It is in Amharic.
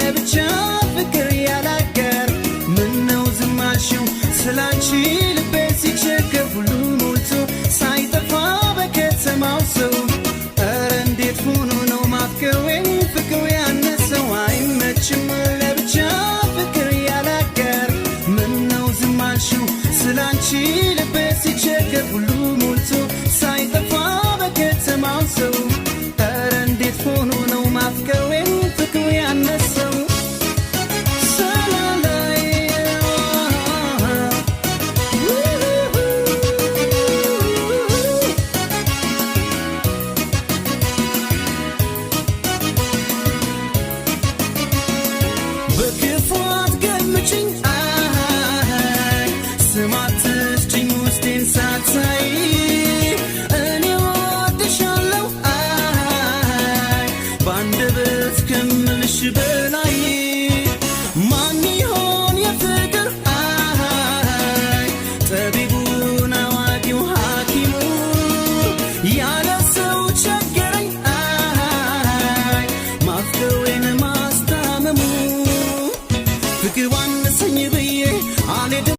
ለብቻ ፍቅር ያላገር። ምነው ዝም አልሽው ስላንቺ ልቤ ሲቸገር፣ ሁሉ ሞልቶ ሳይጠፋ በከተማው ሰው? ኧረ እንዴት ሆኖ ነው ማፍቀሬን ፍቅር ያነሰው? አይመችም ለብቻ ፍቅር ያላገር። ምነው ዝም አልሽው ስላንቺ ልቤ ሲቸገር፣ ሁሉ ሞልቶ ሳይጠፋ በከተማው ሰው? ኧረ እንዴት ሆኖ ነው ማፍቀሬን ፍቅር ያነሰው? ሰላላይ። በክፉ አትገምችኝ፣ አይ ስም አትስጭኝ ውስጤን ሳታይ። እኔ እወድሻለሁ፣ አይ በአንደበት ከምልሽ በላይ።